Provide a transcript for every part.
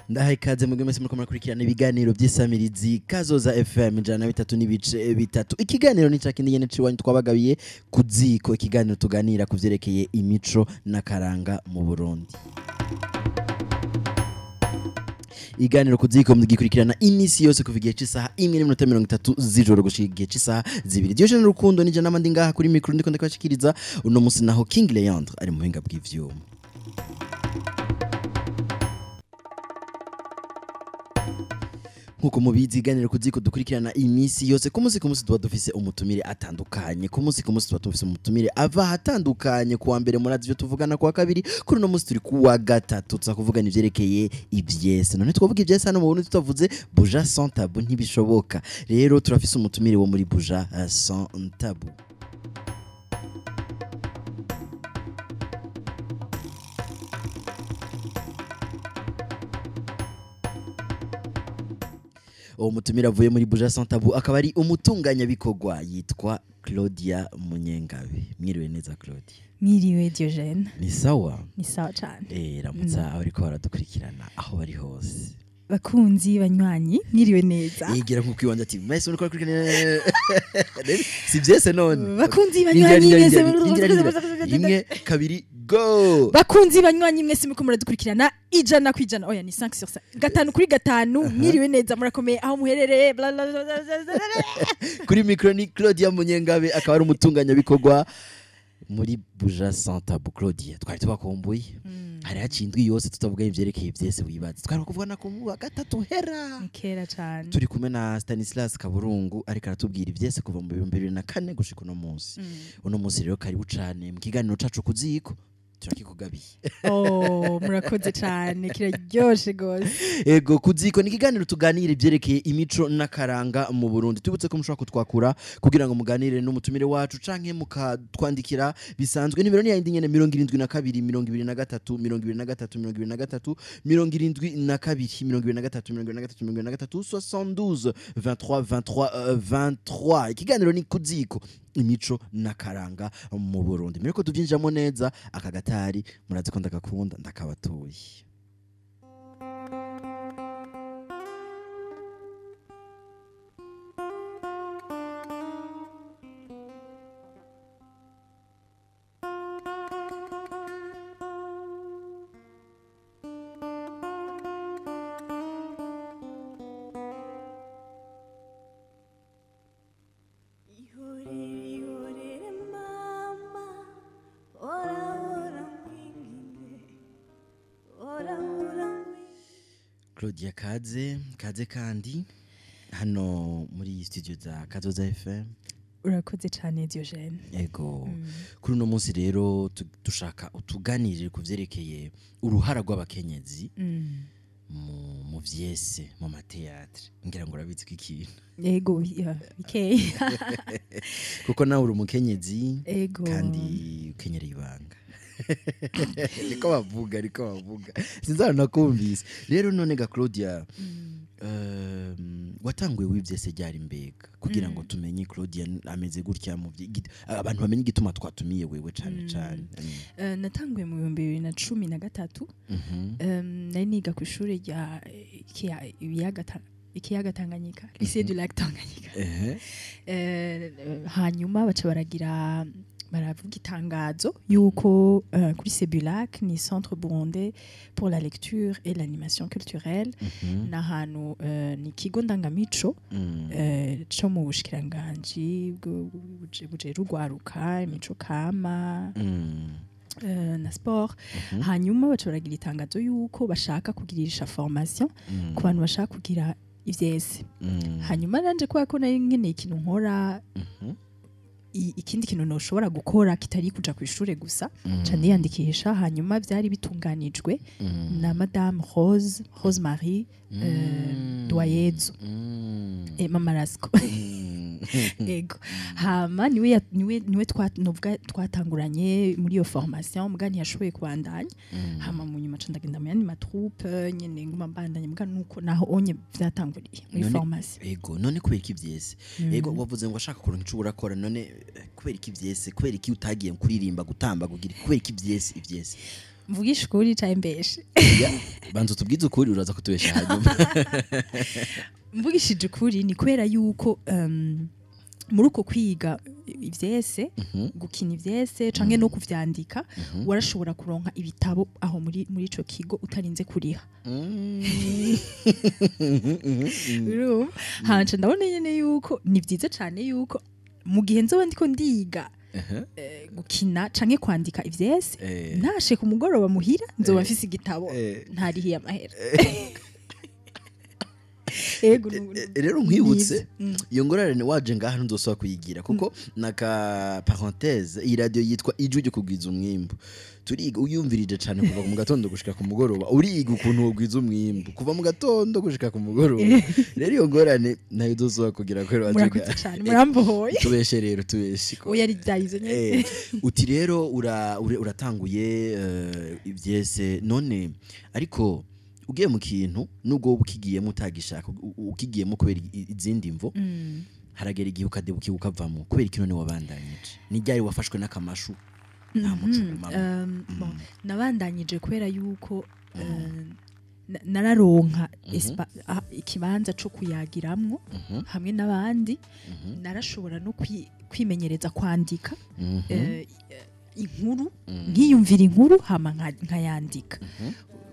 Ndahaye ikaze mwebwe mwese muriko murakurikirana ibiganiro by'isamirizi Kazoza FM 103.3. Ikiganiro ni cakindi nyene ciwanyu twabagabiye ku ziko, ikiganiro tuganira ku vyerekeye imico n'akaranga mu Burundi. Iganiro ku ziko mugikurikirana imisi yose kuva igihe c'isaha 1:30 z'ijoro gushika igihe c'isaha 2. Diogene Rukundo nije namandi ngaha kuri micro ndiko ndakubashikiriza. Uno musi naho King Leandre ari mu buhinga bw'ivyuma. Nkuko mubizi, iganiro ku ziko dukurikirana imisi yose ku munsi ku munsi tuba dufise umutumire atandukanye. Ku munsi ku munsi tuba dufise umutumire ava ahatandukanye. Kuwa mbere murazi ivyo tuvugana, kuwa kabiri, kuri uno munsi turi kuwa gatatu tuza kuvugana ivyerekeye ivyese. None twavuga ivyese hano mu Burundi tutavuze Buja Sans Tabou ntibishoboka. Rero turafise umutumire wo muri Buja Sans Tabou. Uwo mutumire avuye muri Buja Sans Tabou akaba ari umutunganyabikorwa yitwa Claudia Munyengabe. Mwiriwe neza Claudia. Mwiriwe Diogene. Ni sawa? Ni sawa cane. Ramutsa abariko baradukurikirana aho bari hose. Bakunzi banywanyi, mwiriwe neza. Yigira nkuko iwanje ati mwese muriko barakurikirana. Si vyese none. Bakunzi banywanyi mwese. Rimwe, kabiri, go. Bakunzi banywanyi mwese muriko muradukurikirana 100%. Oya ni 5 sur 5. 5/5. Mwiriwe neza, murakomeye aho muherereye. Bla bla bla bla bla. Kuri micro ni Claudia Munyengabe akaba ari umutunganyabikorwa muri Buja Sans Tabou. Claudia, twari tubakumbuye. Hari hacindwi yose tutavuga ivyerekeye ivyese wibaza. Twari kuvugana ku wa gatatu hera. Ni kera cane. Turi kumwe na Stanislas Kaburungu ariko aratubwira ivyese kuva mu 2004 gushika uno munsi. Uno munsi rero karibu cane mu kiganiro cacu ku ziko. Turakikugabiye. Oh, murakoze cane, kiraryoshe gose. Ego, ku ziko ni ikiganiro tuganira ivyerekeye imico n'akaranga mu Burundi. Tubutse ko mushobora kutwakura kugira ngo muganire n'umutumire wacu canke mukatwandikira bisanzwe. Nimero ni yindi nyene 72 23 23 23 72 23 23 23 72 23 23 23. Ikiganiro ni ku ziko, imico n'akaranga mu Burundi. Mureko tuvyinjiramo neza aka gatari murazi ko ndagakunda ndakabatuye. Claudia kaze, kaze kandi hano muri studio za Kazoza FM. Urakoze cane Diogene. Ego. Kuri uno munsi rero dushaka utuganirire ku vyerekeye uruhara rw'abakenyezi mu vyese mu mateatre. Ngira ngo urabizi ko ikintu. Ego, bikeye. Kuko nawe uri umukenyezi kandi ukenyereye ibanga. Niko bavuga, niko bavuga. Sinzara nakumvise. Rero none ga Claudia, watanguye w'ivyese ryari mbega kugira ngo tumenye Claudia ameze gutya mu abantu bamenye igituma twatumiye wewe cane cane. Natanguye mu 2013. Nari niga ku ishure rya ikiyaga Tanganyika, Lycée du Lac Tanganyika. Hanyuma baca baragira baravuga itangazo yuko kuri Cebulac ni Centre Burundais pour la lecture et l'animation culturelle, n'ahantu ni ikigo ndangamico co mu bushikiranganji bujejwe urwaruka, imico kama na sport. Hanyuma baca baragira itangazo yuko bashaka kugirisha formation ku bantu bashaka kugira ivyese. Hanyuma nanje kubera ko nari nkeneye ikintu nkora, ikindi kintu noshobora gukora kitari kuja ku ishure gusa, ca ndiyandikisha. Hanyuma vyari bitunganijwe na Madame Rose Marie Doyezo Mama Rasco. Ego. Hama niwe novuga twatanguranye muri iyo formation, muga ntiyashoboye kubandanya. Hama mu nyuma ca ndagenda mu yandi ma troupe nyene nguma mbandanya, muga nuko naho onye vyatanguriye muri formation. Ego, none kubera iki vyese? Ego, wavuze ngo ashaka kuronka ico urakora, none kubera iki vyese? Kubera iki utagiye kuririmba, gutamba, kugira kubera iki vyese ivyese? Mvugisha ukuri canke mbeshe? Ya, banza utubwize ukuri, uraza kutubesha hanyuma. Mvugishije ukuri, ni kubera yuko muri uko kwiga ivyese, gukina ivyese canke no kuvyandika, warashobora kuronka ibitabo aho muri ico kigo utarinze kuriha. Urumva, hanje ndabona nyene yuko ni vyiza cane yuko mu gihe nzoba ndiko ndiga gukina canke kwandika ivyese, ntashe ku mugoroba muhira nzoba mfise igitabo ntarihiye amahera. Ego. Rero nkwibutse, Nivyo. Iyo ngorane waje ngaha ntuzosaba kuyigira, kuko naka parenthèse, iyi radio yitwa Ijwi ryo kugwiza umwimbu. Turiga, uyumvirije cane kuva mu gatondo gushika ku mugoroba, uriga ukuntu wogwiza umwimbu kuva mu gatondo gushika ku mugoroba. Rero iyo ngorane nayo uzosaba kugira kubera waje Murakoze ngaha. cane, murambohoye. Tubeshe rero, tubeshe Oya, ari byarizo nyene. Uti rero uratanguye ivyese none, ariko ugiye mu kintu, nubwo wowe ukigiyemo utagishaka, ukigiyemo kubera izindi mvo, haragera igihe ukadebuka ukavamo. Kubera iki none wabandanyije? Ni ryari wafashwe n'akamashu nta muco ugumamo? Bon, nabandanyije kubera yuko nararonka ikibanza co kuyagiramwo hamwe n'abandi. Narashobora no kwimenyereza kwandika inkuru, nkiyumvira inkuru hama nkayandika,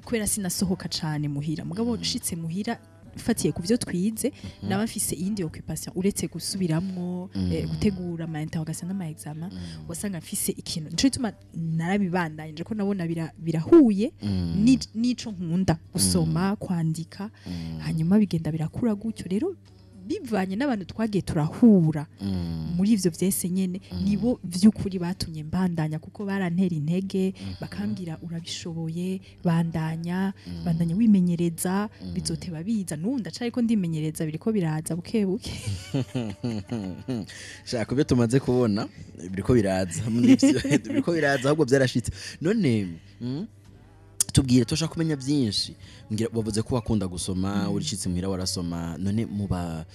kubera sinasohoka cane muhira. Mugabo nshitse muhira, mfatiye ku byo twize, naba mfise iyindi occupation uretse gusubiramwo, gutegura ama interrogation n'ama examen. Wasanga mfise ikintu, nico gituma narabibandanyije, ko nabona birahuye n'ico nkunda gusoma, kwandika. Hanyuma bigenda birakura gutyo. Rero bivanye n'abantu twagiye turahura muri ivyo vyese nyene, nibo vy'ukuri batumye mbandanya, kuko barantera intege, bakambwira: "Urabishoboye, bandanya, bandanya wimenyereza, bizoteba biza." N'ubu ndacariko ndimenyereza, biriko biraza buke buke. Shaka ibyo tumaze kubona biriko biraza. Nivyo, biriko biraza, ahubwo byarashitse. None tubwire, turashaka kumenya byinshi. Mbwira, wavuze ko wakunda gusoma, urishitse muhira warasoma. None muba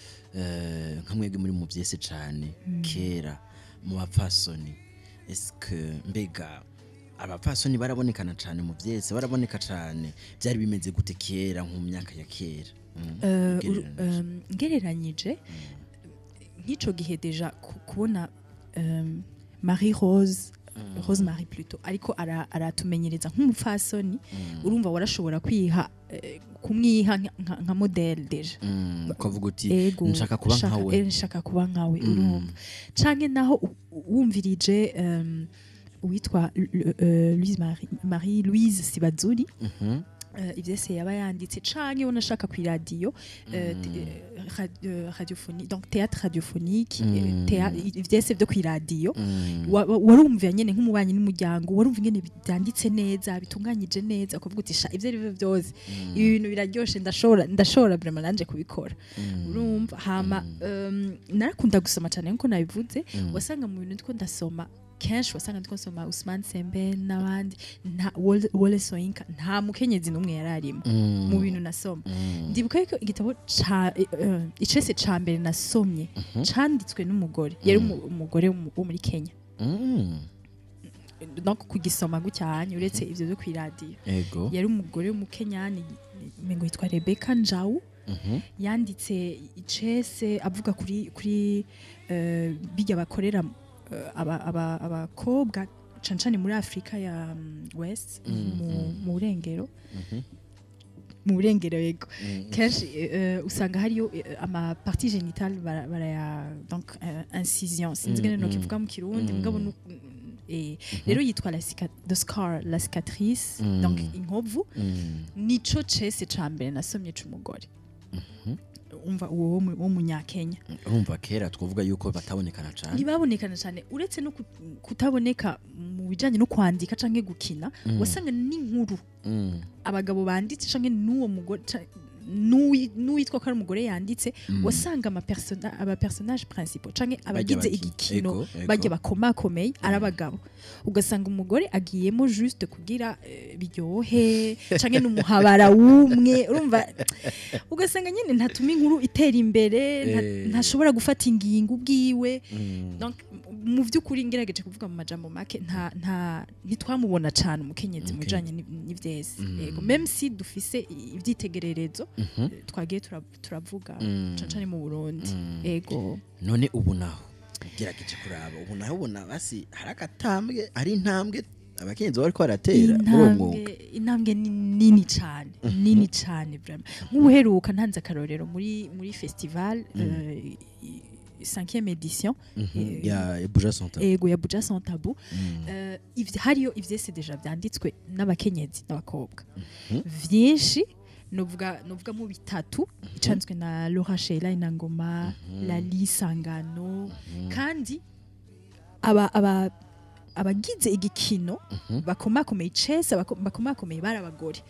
nka mwebwe muri mu vyese cane kera mu bapfasoni, eske mbega abapfasoni barabonekana cane mu vyese? Baraboneka cane? Byari bimeze gute kera, nko mu myaka ya kera? Ugereranyije. Ngereranyije nk'ico gihe, déjà kubona Marie Rose, Rose Marie plutôt, ariko aratumenyereza nk'umupfasoni, urumva warashobora kwiha kumwiha nka modèle déjà. Ukavuga uti: Ego. "Nshaka kuba nkawe." Nshaka kuba nkawe, urumva. Canke naho wumvirije uwitwa Louise Marie, Marie Louise Sibazuri, ivyese yaba yanditse, canke unashaka ku radio, radiophonie, donc théâtre radiophonique, ivyese vyo kw'iradiyo, warumva nyene nk'umubanyi n'umuryango, warumva ingene byanditse neza, bitunganyije neza, ukavuga uti: "Sha, ivyo ari byo byose, ibi bintu biraryoshe, ndashobora vraiment nanje kubikora." Urumva, hama narakunda gusoma cyane nkuko nabivuze. Wasanga mu bintu ndiko ndasoma kenshi, wasanga ndiko nsoma Ousmane Sembène n'abandi, nta Wole Soyinka, nta mukenyezi n'umwe yari arimo mu bintu nasoma. Ndibuka yuko igitabo ca icese ca mbere nasomye canditswe n'umugore, yari umugore wo muri Kenya. Donc kugisoma gucyanye, uretse ivyo byo kw'iradiyo, yari umugore w'umukenyani, mengo yitwa Rebecca Njau. Yanditse icese avuga kuri bijya bakorera abakobwa cane cane muri Afrika ya West, mu burengero, mu burengero, yego. Kenshi usanga hariyo ama partie génitale baraya, donc incision, sinzi ngene nokivuga mu Kirundi. Mugabo rero yitwa the scar, la cicatrice, donc inkovu. Nico cese ca mbere nasomye c'umugore, umva, uwo wo munyakenya. Urumva kera twavuga yuko batabonekana cane. Ntibabonekana cyane, uretse no kutaboneka mu bijanye no kwandika canke gukina, wasanga n'inkuru abagabo banditse canke n'uwo mugore n'uwitwa ko ari umugore yanditse, wasanga aba personnage principaux canke abagize Bajya igikino, ego, ego. bajya bakomakomeye ari abagabo. Ugasanga umugore agiyemo juste kugira biryohe, canke n'umuhabara wumwe. Urumva, ugasanga nyene ntatuma inkuru itera imbere, ntashobora gufata ingingo ubwiwe. Donc mu vy'ukuri, ngerageje kuvuga mu majambo make, nta ntitwamubona cane umukenyezi mu bijanye n'ivyese. Yego, même si dufise ivyitegererezo twagiye turavuga cane cane mu Burundi. Yego. None ubu naho, ugerageje kuraba ubu naho, ubona basi hari agatambwe, hari intambwe abakenyezi bariko baratera muri uwo mwuga? Intambwe ni nini cane, nini cane vraiment. Nk'ubuheruka, ntanze akarorero, muri festival 5e édition Ya Buja Sans Tabou. Ego, ya Buja Sans Tabou. Hariyo ivyese déjà vyanditswe n'abakenyezi n'abakobwa vyinshi. Novuga mu bitatu icanditswe na Laura Sheila Inangoma, Lali Sangano. Kandi aba abagize igikino bakomakomeye icese, bakomakomeye bari abagore.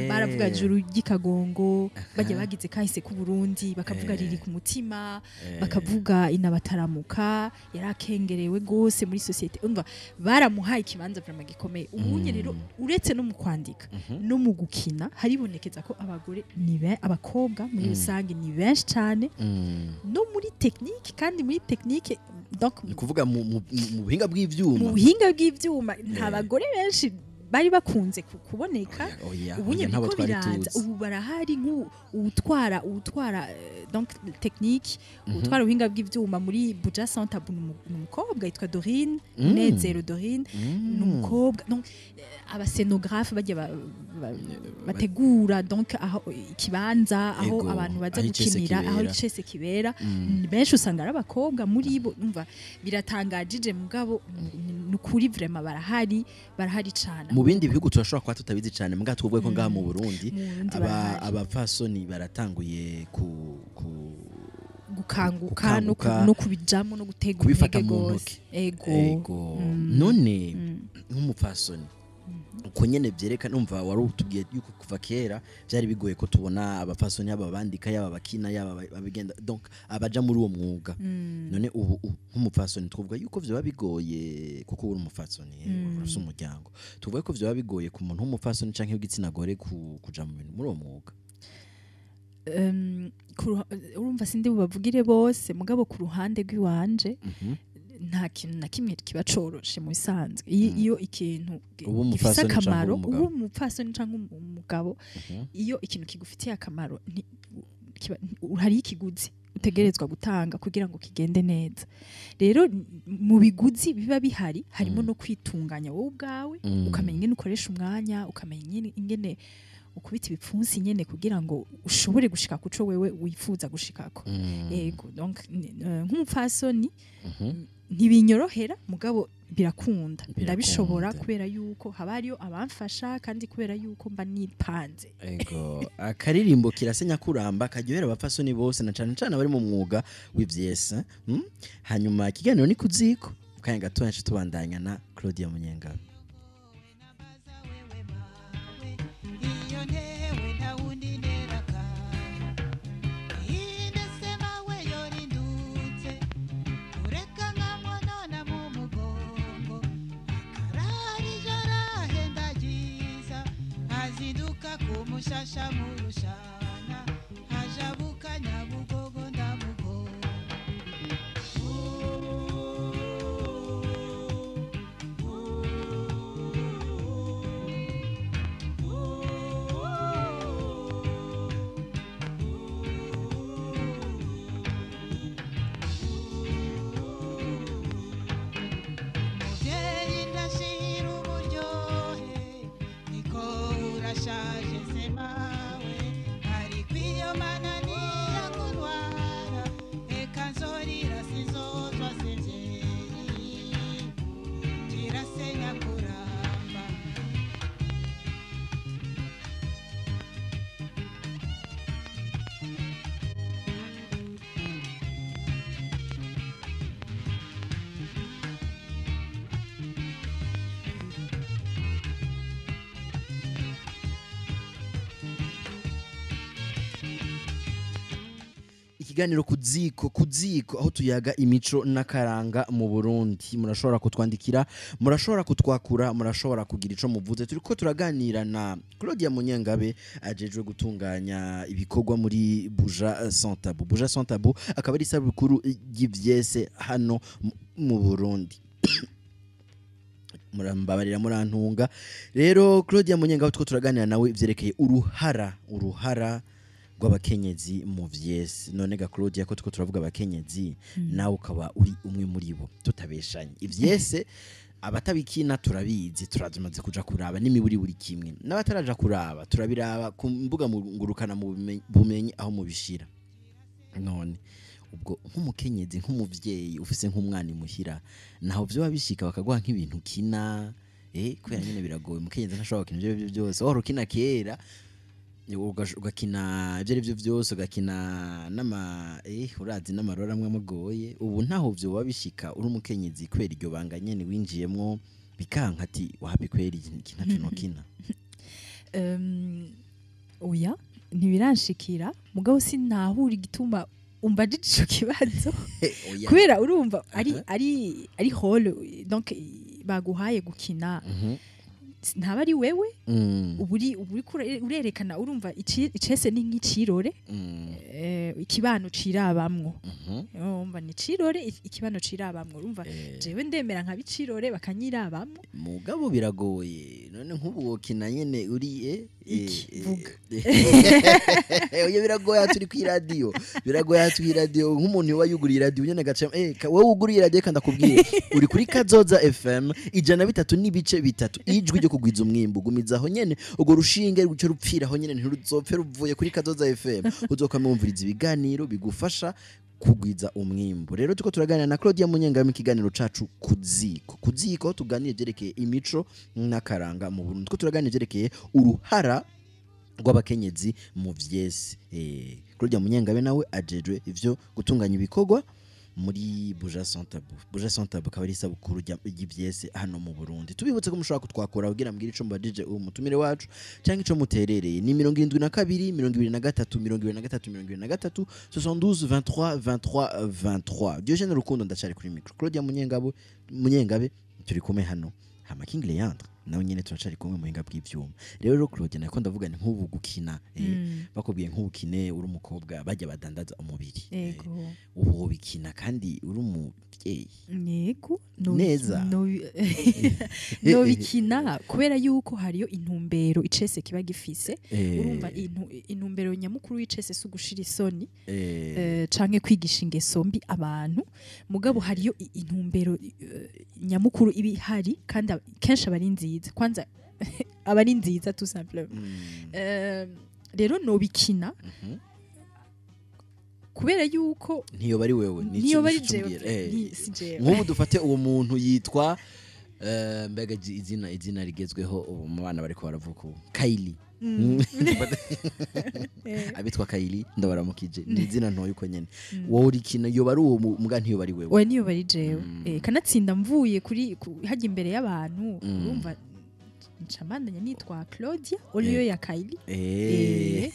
Baravuga Juru ry'Ikagongo, bajya bagize kahise ku Burundi, bakavuga riri ku mutima, bakavuga inabataramuka yarakengerewe gose muri société. Umva, baramuhaye ikibanza vraiment gikomeye. Ubunye rero, uretse no mu kwandika, no mu gukina haribonekeza ko abagore ni abakobwa muri rusange ni benshi cyane, no muri technique. Kandi muri technique, donc Ni kuvuga mu buhinga bw'ivyuma. Mu buhinga bw'ivyuma nta bagore benshi bari bakunze kuboneka. Oya, Ubunye oya, ntabo biriko twari biraza. tuzi. Ubu barahari. Nk'ubu uwutwara donc technique, uwutwara ubuhinga bw'ivyuma muri Buja Sans Tabou ni umukobwa yitwa Dorine Nezero Dorine, ni umukobwa. Donc abascénographe bajya bategura donc aho ikibanza, aho Ego, abantu baza aho icese gukinira, aho kibera. icese kibera, ni benshi usanga ari abakobwa muri bo. Umva, biratangajije, mugabo ni ukuri vraiment barahari, barahari cane. Mu bindi bihugu turashobora kuba tutabizi cyane, mbwa tuvuge ko ngaha mu Burundi Mu Burundi aba barahari. abapfasoni baratanguye ku Gukanguka no Gukanguka. no kubijamo no gutega Kubifata intege mu gose. ntoki. Ego. Ego. None nk'umupfasoni, uko nyene vyerekana, umva, wari utubwiye yuko kuva kera byari bigoye ko tubona abapfasoni, yaba abandika, yaba abakina, yaba abigenda, donc abaja muri uwo mwuga. None ubu nk'umupfasoni, twavuga yuko vyoba bigoye, kuko uri umupfasoni, urafise umuryango, tuvuga ko vyoba bigoye ku muntu w'umupfasoni canke w'igitsina gore kuja mu bintu muri uwo mwuga? Urumva, sindi bubavugire bose, mugabo ku ruhande rw'iwanje nta kintu na kimwe kiba coroshe mu bisanzwe. Iyo ikintu Uba gifise umupfasoni canke akamaro, umugabo. uba umupfasoni canke umugabo, iyo ikintu kigufitiye akamaro, hariho ikiguzi utegerezwa gutanga kugira ngo kigende neza. Rero mu biguzi biba bihari harimo no kwitunganya wowe ubwawe, ukamenya ingene ukoresha umwanya, ukamenya ingene ukubita ibipfunsi nyene kugira ngo ushobore gushika kuco wewe wifuza gushikako. Ego, donc nk'umupfasoni ntibinyorohera, mugabo birakunda, ndabishobora kubera yuko haba hariyo abamfasha, kandi kubera yuko mba nipanze. Ego, akaririmbo kirasenya kuramba karyohera abapfasoni bose, na cane cane abari mu mwuga w'ivyese. Hanyuma ikiganiro ni kuziko, mu kanya gatoya nce tubandanya na Claudia Munyengabe. Iyo ntewe nta wundi neraka indesema we yorindutse ureka nkamwonona mu mugongo, akarara ijoro ahendagiza, azinduka kumushasha mu rushana, ajabuka Nyabugogo ndamugongo. Muvyeyi, ndashira uburyohe, niko urashaje se mawe. Ikiganiro kuziko kuziko, aho tuyaga imico n'akaranga mu Burundi. Murashobora kutwandikira, murashobora kutwakura, murashobora kugira ico muvuze. Turiko turaganira na Claudia Munyangabe, ajejwe gutunganya ibikorwa muri Buja Sans Tabou. Buja Sans Tabou akaba ari isabukuru y'ivyese hano mu Burundi. Murambabarira, murantunga. Rero Claudia Munyangabe two turaganira nawe ivyerekeye uruhara rw'abakenyezi mu vyese. None ga Claudia, ko two turavuga abakenyezi, nawe ukaba uri umwe muri bo, tutabeshanye, ivyese abatabikina turabizi, turazimaze kuja kuraba n'imiburi buri kimwe, n'abataraja kuraba turabiraba ku mbuga ngurukana mu bumenyi aho mubishira. None ubwo nk'umukenyezi, nk'umuvyeyi ufise nk'umwana imuhira, naho vyoba bishika bakaguha nk'ibintu ukina, kubera nyene biragoye, umukenyezi ntashobora gukina ivyo arivyo vyose. Wahora ukina kera, ugakina ibyo arivyo vyose, ugakina n'ama urazi n'amarora amwe amugoye. Ubu ntaho vyoba bishika uri umukenyezi, kubera iryo banga nyene winjiyemwo, bikanka ati wapi kweri, iki ntaco nokina? Oya, ntibiranshikira, mugabo sinahura igituma umbajije ico kibazo. Oya. Kubera urumva ari rôle, donc baguhaye gukina, ntaba ari wewe. Uba urerekana, urumva icese ni nk'icirore, ikibano cirabamwo. Urumva ni icirore, ikibano cirabamwo, urumva jewe ndemera nka bicirore bakanyirabamwo. Mugabo biragoye. None nk'ubu wokina nyene uri Iki? Vuga. Oya, biragoye, aha turi kw'iradiyo, biragoye aha turi kw'iradiyo. Nk'umuntu yoba yuguriye iradiyo nyene agaca wowe wuguriye iradiyo, kandi akubwiye uri kuri Kazoza FM 103.3, ijwi ryo kugwiza umwimbu. Gumiza aho nyene, urwo rushinge ruce rupfira aho nyene, ntiruzopfe ruvuye kuri Kazoza FM. Uzokwama wumviriza ibiganiro bigufasha kugwiza umwimbu. Rero tuko turaganira na Claudia Munyenga mu kiganiro cacu kuziko kuziko, tuganira ivyerekeye imico n'akaranga mu Burundi. Tuko turaganira ivyerekeye uruhara rw'abakenyezi mu vyese. Claudia Munyengabe nawe ajejwe ivyo gutunganya ibikorwa muri Buja Sans Tabou. Buja Sans Tabou akaba ari isabukuru ry'ivyese hano mu Burundi. Tubibutse ko mushobora kutwakura kugira mbwire ico mubajije uwo mutumire wacu canke ico muterereye. Ni 72 23 23 23, 72 23 23 23. Diogene Rukundo ndacari kuri micro. Claudia Munyengabo Munyengabe turi kumwe hano. Hama King Leandre nawe nyene turacari kumwe mu buhinga bw'ivyuma. Rero Claudia, nako ndavuga ni nk'ubu gukina, bakubwiye nk'ubukine uri umukobwa, bajya badandaza umubiri, ubu wobikina kandi uri umuvyeyi? Yego. Neza. Nobikina kubera yuko hariyo intumbero icese kiba gifise. Urumva intumbero nyamukuru y'icese si ugushira isoni canke kwigisha ingeso mbi abantu, mugabo hariyo intumbero nyamukuru iba ihari, kandi kenshi aba ari nziza, kwanza aba ari nziza tout simplement. Rero nobikina kubera yuko Ntiyoba ari wewe. Niyo ari Nico jewe. umbwira. Si jewe. Nk'ubu dufate uwo muntu yitwa mbega izina rigezweho ubu mu bana bariko baravuka ubu, Kylie. Abitwa Kylie ndabaramukije, ni izina ntoya uko nyene. Wowe urikina, yoba ari uwo muga ntiyoba ari wewe. Oya, niyo bari jewe. Kanatsinda mvuye kuri hajya imbere y'abantu, urumva nca mbandanya nitwa Claudia au lieu ya Kylie.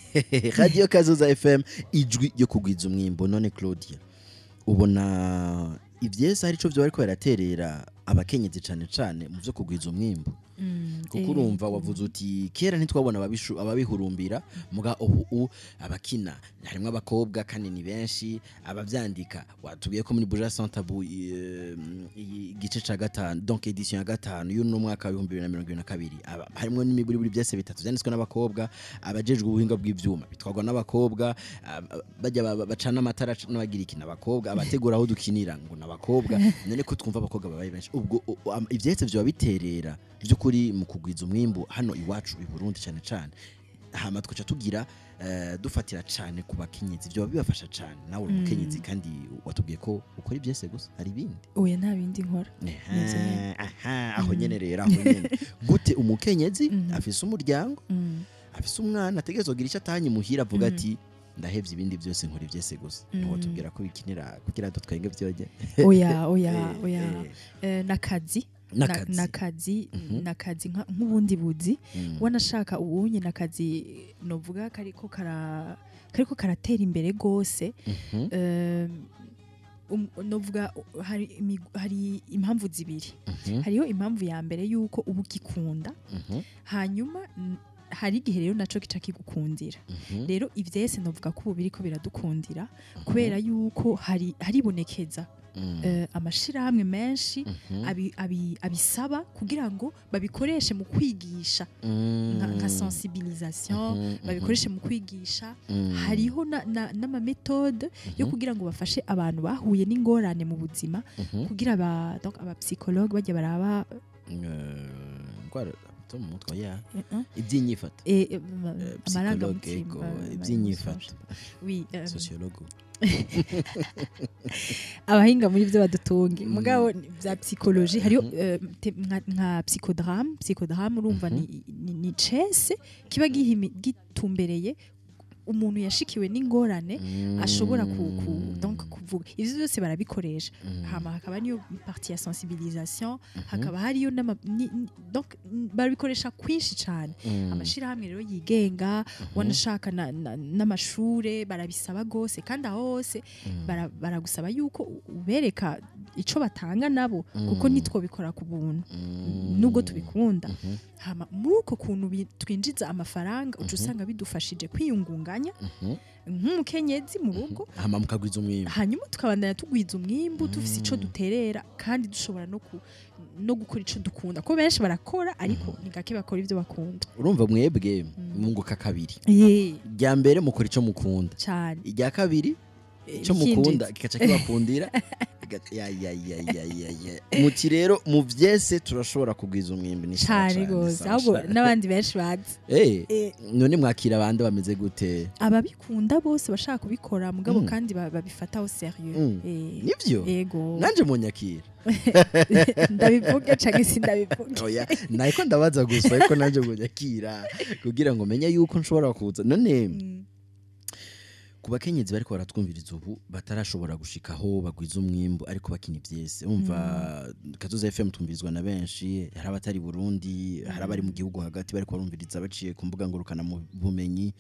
Radio Kazoza FM, ijwi ryo kugwiza umwimbo. None Claudia, ubona ivyese hari ico vyo bariko baraterera abakenyezi cane cane mu vyo kugwiza umwimbo? Kuko urumva wavuze uti kera ntitwabona ababihurumbira, muga ubu abakina harimwo abakobwa kandi ni benshi. Abavyandika, watubwiye ko muri Buja Sans Tabou igice ca gatanu, donc édition ya gatanu y'uno mwaka wa 2022, harimwo n'imiburiburi byose bitatu vyanditswe n'abakobwa. Abajejwe ubuhinga bw'ivyuma bitwarwa n'abakobwa, bajya bacana amatara n'abagira iki n'abakobwa, abategura aho dukinira ngo n'abakobwa. None ko twumva abakobwa babaye benshi, ubwo ivyetse vyoba biterera by'ukuri mu kugwiza umwimbu hano iwacu i Burundi cane cane, hama tugaca tugira dufatira cane ku bakenyezi, vyoba bibafasha cane? Nawe uri umukenyezi kandi watubwiye ko ukora ivyese gusa, hari ibindi? Oya, nta bindi nkora. Nivyo nyene. Aha, aho nyene rero, aho nyene gute umukenyezi afise umuryango, afise umwana, ategerezwa kugira icyo atahanye muhira, avuga ati ndahevye ibindi byose nkora ivyese gusa? Ntiwotubwira ko bikinira kugira ngo twenge vyoge? Oya, oya, oya. N'akazi. N'akazi. Nakazi, nakazi nk'ubundi buzi. Wanashaka ubunye nakazi novuga kariko karatera imbere gose. Novuga hari impamvu zibiri. Hariho impamvu ya mbere yuko uba ugikunda, hanyuma hari igihe rero naco kica kigukundira. Rero ivyese novuga ko ubu biriko biradukundira kubera yuko hari haribonekeza amashirahamwe menshi abisaba kugira ngo babikoreshe mu kwigisha, nka sensibilisation, babikoreshe mu kwigisha. Hariho n'ama méthodes yo kugira ngo bafashe abantu bahuye n'ingorane mu buzima, kugira ba donc aba psychologue bajya baraba Indwara zo mu mutwe ya iby'inyifato. Psychologue, Amarangamutima, ego, iby'inyifato. Oui, sociologue. Abahinga muri byo badutunge. Mugabo bya psychologie hariho nka psychodrame. Psychodrame urumva ni chess kiba gitumbereye umuntu yashikiwe n'ingorane ashobora ku donc kuvuga. Ivyo byose barabikoresha. Hama hakaba niyo partie ya sensibilisation, hakaba hariyo donc barabikoresha kwinshi cane. Amashirahamwe rero yigenga, wanashaka n'amashure barabisaba gose, kandi aho hose baragusaba yuko ubereka ico batanga nabo, kuko nitwo bikora ku buntu nubwo tubikunda. Hama muri uko kuntu twinjiza amafaranga, uca usanga bidufashije kwiyungunganya nk'umukenyezi mu rugo. Hama mukagwiza umwimbu. Hanyuma tukabandanya tugwiza umwimbu, dufise ico duterera kandi dushobora no gukora ico dukunda, ko benshi barakora ariko ni gake bakora ivyo bakunda. Urumva mwebwe mwunguka kabiri. Ye. Irya mbere mukora ico mukunda, Cane. irya kabiri ico Bikinjiza. mukunda kikaca kibakundira. Ya ya ya ya ya ya, muti rero mu vyese turashobora kugwiza umwimbi, ni sawa. Cane Cane, gose. sawa Ahubwo cane. n'abandi benshi bazi. None mwakira abandi bameze gute? Ababikunda bose bashaka kubikora, mugabo kandi babifataho sérieux. Nivyo. Ego. Nanje munyakira? Ndabivuge canke sindabivuge? Oya, nariko ndabaza gusa, ariko nanje munyakira kugira ngo menye yuko nshobora kuza. None ku bakenyezi bariko baratwumviriza ubu batarashobora gushikaho bagwiza umwimbu ariko bakina ivyese, umva Kazoza FM tumvirizwa na benshi, hari abatari Burundi, hari abari mu gihugu hagati bariko barumviriza baciye ku mbuga ngurukana mu bumenyi,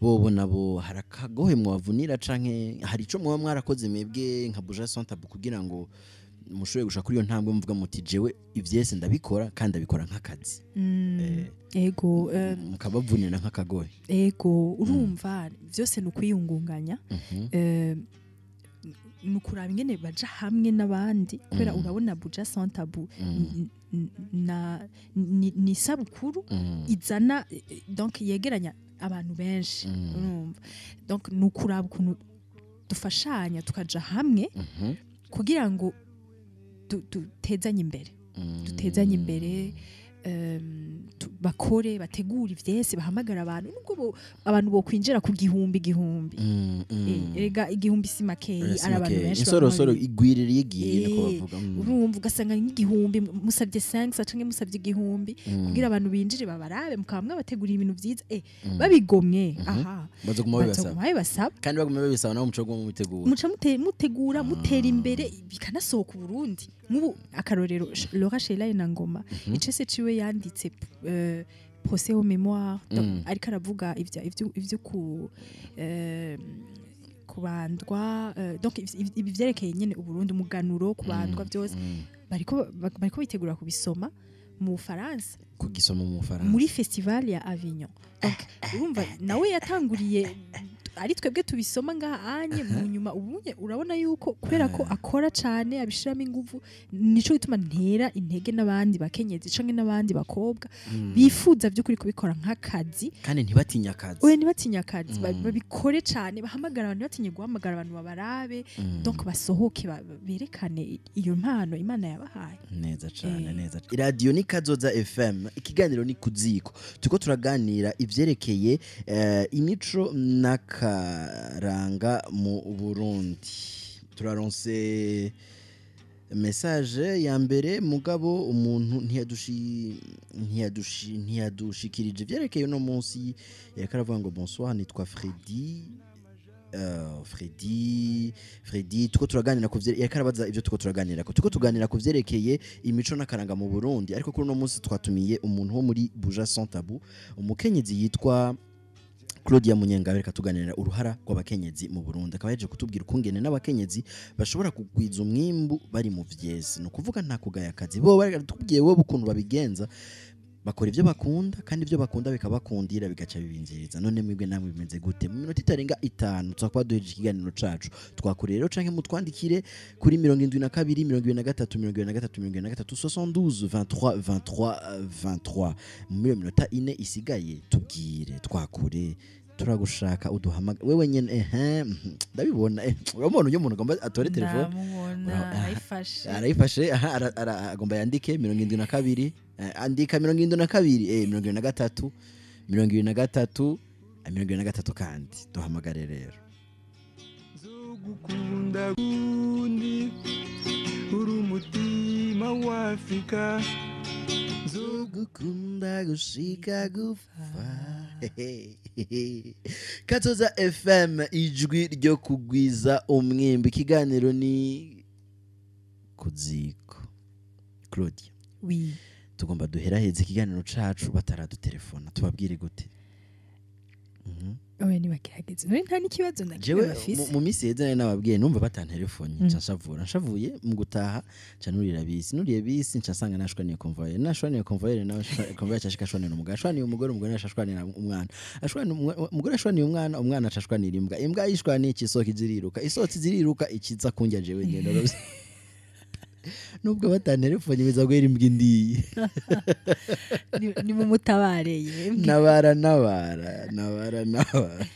bobo nabo hari akagohe mwavunira canke hari ico muba mwarakoze mwebwe nka Buja Sans Tabou kugira ngo mushobore gushika kuri iyo ntambwe muvuga muti jewe ivyese ndabikora kandi ndabikora nk'akazi? Ego. Mukabavunira nk'akagohe. Ego, urumva vyose ni ukwiyungunganya. Ni ukuraba ingene baja hamwe n'abandi, kubera urabona Buja Sans Tabou ni isabukuru izana donc yegeranya abantu benshi. Urumva, donc ni ukuraba ukuntu dufashanya tukaja hamwe kugira ngo dutezanye imbere, dutezanye imbere, bakore, bategure ivyese, bahamagara abantu, nubwo abantu bokwinjira ku gihumbi igihumbi. Erega igihumbi si makeyi, ari abantu benshi insorosoro baguma igwirira iyo igiye, niko bavuga. Urumva ugasanga nk'igihumbi musabye 5 canke musabye igihumbi kugira abantu binjire babarabe, mukaba mwabateguriye ibintu vyiza, babigomwe aha bazoguma babibasaba. Bazoguma babibasaba. Kandi baguma babisaba nabo muco guma mubitegura. Muca mutegura, mutera imbere, bikanasohoka Uburundi. Nk'ubu akarorero, Laura Sheila na Ngoma, icese ciwe yanditse procès aux mémoires, donc ariko aravuga ivyo ku kubandwa, donc ibi vyerekeye nyene Uburundi, umuganuro, kubandwa, byose bariko bitegura kubisoma mu Bufaransa. Kugisoma mu Bufaransa. Muri festival ya Avignon. Donc urumva nawe yatanguriye ari twebwe tubisoma ngaha anye, mu nyuma ubunye urabona yuko kubera ko akora cane, abishiramo inguvu. Nico gituma ntera intege n'abandi bakenyezi canke n'abandi bakobwa bifuza by'ukuri kubikora nk'akazi. Kandi ntibatinye akazi. Oya, ntibatinye akazi, babikore cane, bahamagara abantu, ntibatinye guhamagara abantu babarabe, donc basohoke, berekane iyo mpano Imana yabahaye. Neza cane. Neza. Iradiyo ni Kazoza FM, ikiganiro ni Kuziko. Turiko turaganira ivyerekeye imico n'akaranga mu Burundi. Turaronse message ya mbere, mugabo umuntu ntiyadushikirije ivyerekeye uno munsi. Yariko aravuga ngo bonsoir, nitwa Freddy. Freddy tuko turaganira ku yariko arabaza ivyo tuko turaganira ko tuko tuganira ku vyerekeye imico n'akaranga mu Burundi, ariko kuri uno munsi twatumiye umuntu wo muri Buja Sans Tabou, umukenyezi yitwa Claudia Munyengabe, reka tuganira uruhara rw'abakenyezi mu Burundi. Akaba yaje kutubwira ukungene n'abakenyezi bashobora kugwiza umwimbu bari mu vyeze, no kuvuga nta kugaya akazi bo baratubwiye bo ukuntu babigenza, bakora ibyo bakunda kandi ibyo bakunda bikabakundira bigaca bibinjiriza. None mwebwe namwe bimeze gute? Mu minota itarenga 5 tuzakuba duhejeje ikiganiro cacu. Twakure rero canke mutwandikire kuri 72 23 23 23 72 23 23 23. Muri iyo minota 4 isigaye tubwire, twakure, turagushaka uduhamaga wewe nyene. Ndabibona, urabona uyu muntu agomba atore telefone. Ndamubona arayifashe. Arayifashe, aha, agomba yandike 72, andika 72, 23 23 23 kandi duhamagare rero. Nzogukunda gundi uri umutima wa Afrika, nzogukunda gushika gupfa. Kazoza FM, ijwi ryo kugwiza umwimbi. Ikiganiro ni kuziko. Claudia, oui, tugomba duheraheze ikiganiro cacu bataradutelefona, tubabwire gute? Oya, nibagerageze none nta n'ikibazo na kimwe Jewe bafise. mu minsi iheze nari nababwiye, numva batantelefone, nca nshavura, nshavuye mu gutaha nca nurira bisi, nuriye bisi nca nsanga nashwaniye convoyeur, nashwaniye convoyeur nawe convoyeur aca ashika ashwanira umugore, ashwaniye umugore, umugore aca ashwanira umwana, ashwaniye umugore ashwaniye umwana, umwana aca ashwanira imbwa, imbwa yishwaniye ikisohoka iziriruka, isohotse iziriruka ikiza kunjya jewe nyene. Nubwo batantelefone biza guhera imbwa indiye. Ni mumutabareye. Nabara nabara nabara nabara.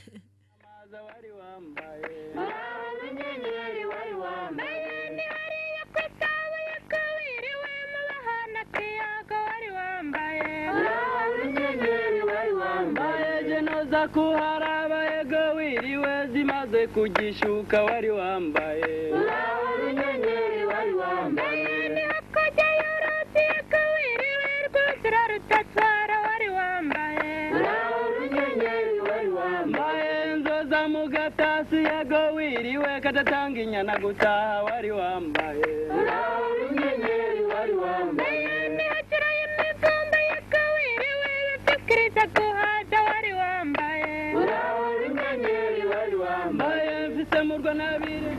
Jenoza kuharaba ego wiriwe zimaze kugishuka wari wambaye. Mbaye nzoza mugatasi ego wiriwe katatanga inyana gutaha wari wambaye. Mbaye mfise murwa nabiri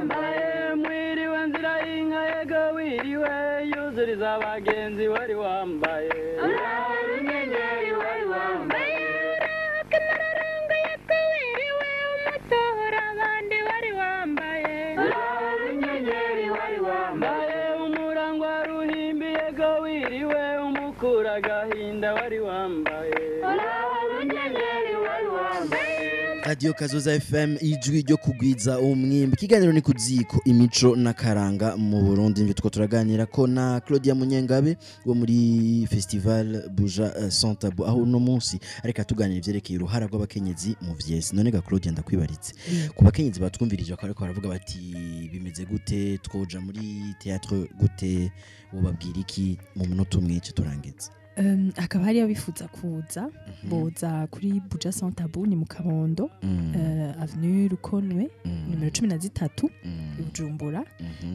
mbaye mwiriwe nzira y'inka ego wiriwe yuzuriza abagenzi wari wambaye. Mbaye umurangwa ruhimbi ego wiriwe umukura agahinda wari wambaye. Radio Kazoza FM, ijwi ryo kugwiza umwimbi. Ikiganiro ni kuziko, imico n'akaranga mu Burundi. Nivyo tuko turaganira ko na Claudia Munyengabe wo muri Festival Buja Sans Tabou, aho uno munsi ariko atuganira ivyerekeye uruhara rw'abakenyezi mu vyese. None ga Claudia, ndakwibaritse ku bakenyezi batwumvirije bakaba bariko baravuga bati bimeze gute, twoja muri théâtre gute, wobabwira iki mu munota umwe ico turangiza? Hakaba hariyo abifuza kuza, boza kuri Buja Sans Tabou, ni mu Kabondo, avenue Rukonwe nimero 13 i Bujumbura.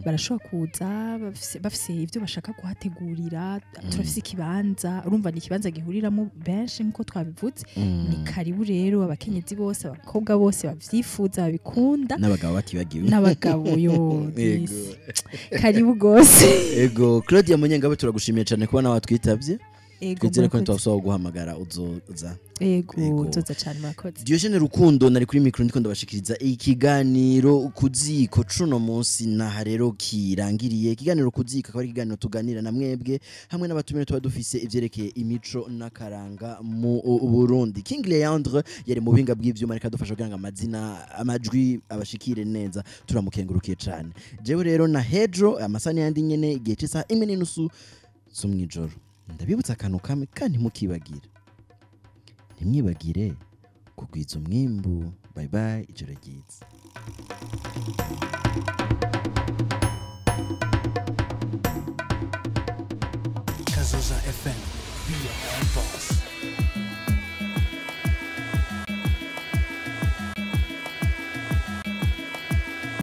Barashobora kuza bafise ivyo bashaka kuhategurira. Turafise ikibanza, urumva ni ikibanza gihuriramo benshi nkuko twabivuze. Ni karibu rero abakenyezi bose, abakobwa bose bavyifuza, babikunda. N'abagabo batibagiwe. N'abagabo yo disi. Karibu gose. Ego, Claudia Munyengabe, turagushimiye cyane kubona watwitabye. Ego, Twizere ko murakoze. ntitwasaba guhamagara uzoza. Ego, Ego. nzoza cyane, murakoze. Diogene Rukundo nari kuri micro, ndiko ndabashikiriza ikiganiro kuziko cuno munsi, naha rero kirangiriye. Ikiganiro kuziko akaba ari ikiganiro tuganira na mwebwe hamwe n'abatumire tuba dufise ivyerekeye imico n'akaranga mu Burundi. King Leandre yari mu buhinga bw'ivyuma, ariko adufasha kugira ngo amazina amajwi abashikire neza, turamukengurukiye cane. Jewe rero na Hedro amasani yandi nyene igihe c'isaha 1:30 zo mw'ijoro. Ndabibutsa akantu kamwe kandi ntimukibagira, ntimwibagire kugwiza umwimbu. Bye bye, ijoro ryiza.